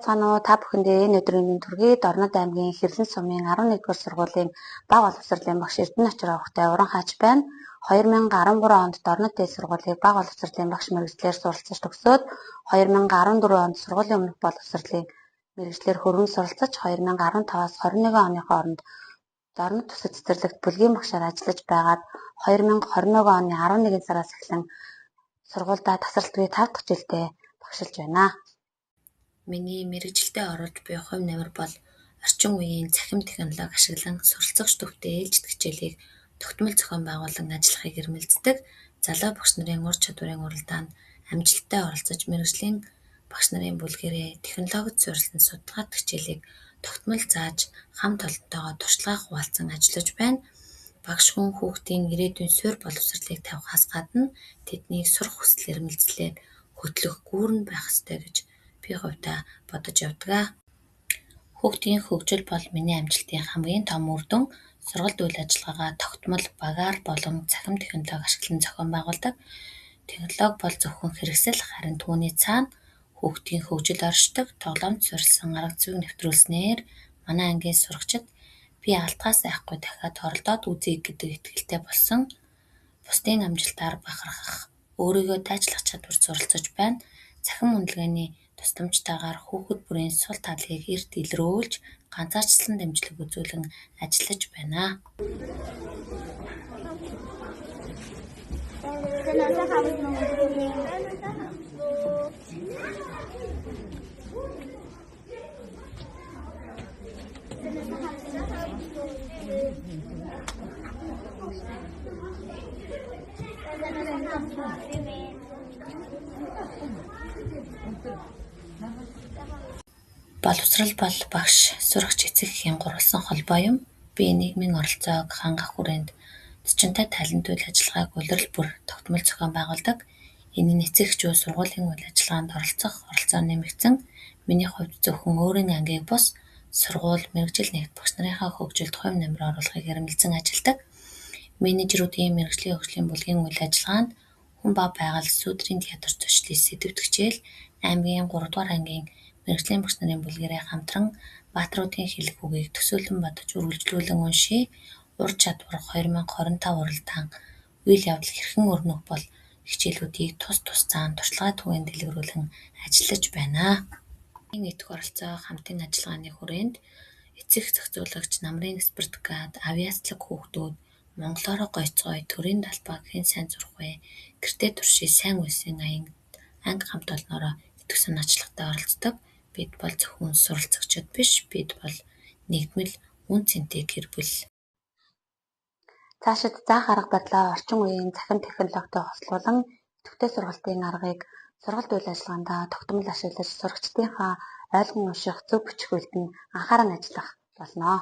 Байцгаана уу, та бүхэндээ энэ өдрийн мэнд хүргэе. Дорнод аймгийн Хэрлэн сумын 11-р сургуулийн бага боловсролын багш Эрдэнэ Очироо Уран хаач байна. 2013 онд Дорнод дээд сургуулийг бага боловсролын багш мэргэжлээр суралцаж төгсөөд 2014 онд сургуулийн өмнөх боловсролын мэргэжлээр хөрвөн суралцаж 2015-аас 21 оны хооронд Дорнод төсөв цэцэрлэгт бүлгийн багшаар ажиллаж байгаад 2021 оны 11 сараас эхлэн сургуульдаа тасралтгүй 5 дахь жилдээ багшилж байна. Миний мэргэжилдээ оруулж буй хувь намир бол орчин үеийн цахим технологи ашиглан суралцагч төвтэй ээлжит хичээлийг тогтмол зохион байгуулан ажиллахыг эрмэлздэг. Залуу багш нарын ур чадварын уралдаанд амжилттай оролцож мэргэжлийн багш нарын бүлгээрээ технологид суурилсан судалгаат хичээлийг тогтмол зааж хамт олонтойгоо туршлагаа хуваалцан ажиллаж байна. Багш хүн хүүхдийн ирээдүйн суурь боловсролыг тавихаас гадна тэднийг сурах хүсэл эрмэлзлээр хөтлөх гүүр нь байх ёстой гэж би хувьдаа бодож явдаг. Хүүхдийн хөгжил бол миний амжилтын хамгийн том үр дүн. Сургалт үйл ажиллагаагаа тогтмол багаар болон цахим технологи ашиглан зохион байгуулдаг. Технологи бол зөвхөн хэрэгсэл, харин түүний цаана хүүхдийн хөгжил оршдог. Тоглоомд суурилсан арга зүйг нэвтрүүлснээр манай ангийн сурагчид би алдахаас айхгүй дахиад оролдоод үзье гэдэг итгэлтэй болсон. Бусдын амжилтаар бахархах, өөрийгөө дайчлах чадварт суралцаж байна. Цахим үнэлгээний тусламжтайгаар хүүхэд бүрийн сул талыг эрт илрүүлж, ганцаарчлан дэмжлэг үзүүлэн ажиллаж байна. Боловсрол бол багш, сурагч, эцэг эхийн гурвалсан холбоо юм. Би нийгмийн оролцоог хангах хүрээнд зочинтой талент үйл ажиллагааг улирал бүр тогтмол зохион байгуулдаг. Энэ нь эцэг эхчүүд сургуулийн үйл ажиллагаанд оролцох оролцоо нэмэгдсэн. Миний хувьд зөвхөн өөрийн ангийг бус, сургууль, мэргэжил нэгт багш нарынхаа хөгжилд хувь намир оруулахыг эрмэлзэн ажилладаг. Менежерүүдийн мэргэжлийн хөгжлийн бүлгийн үйл ажиллагаанд хүн ба байгаль сүүдрийн театр зуршлын сэдэвт хичээл аймгийн 3 дугаар ангийн мэргэжлийн багш нарын бүлгээрээ хамтран баатруудын хэлэх үгийг төсөөлөн бодож үргэлжлүүлэн уншъя. Ур чадвар 2025 уралдаан үйл явдал хэрхэн өрнөх бол хичээлүүдийг тус тус заан туршлагаа түгээн дэлгэрүүлэн ажиллаж байна. Идэвх оролцоо хамтын ажиллагааны хүрээнд эцэг зохицуулагч намрын спартакиад, авьяаслаг хүүхдүүд, монголоороо гойцгоё, төрийн далбайг хэн сайн сурах вэ, гэртээ туршъя, сайн үйлсийн аян анги хамт олноороо идэвх санаачлагтай оролцдог. Бид бол зөвхөн суралцагчид биш, бид бол нэгдмэл үн цэнтэй гэр бүл. Цаашид заах арга барилаа орчин үеийн цахим технологитой хослуулан идэвхтэй сургалтын аргыг сургалт үйл ажиллагаандаа тогтмол ашиглаж сурагчдынхаа ойлгон унших, зөв бичих үйлд нь анхааран ажиллах болно.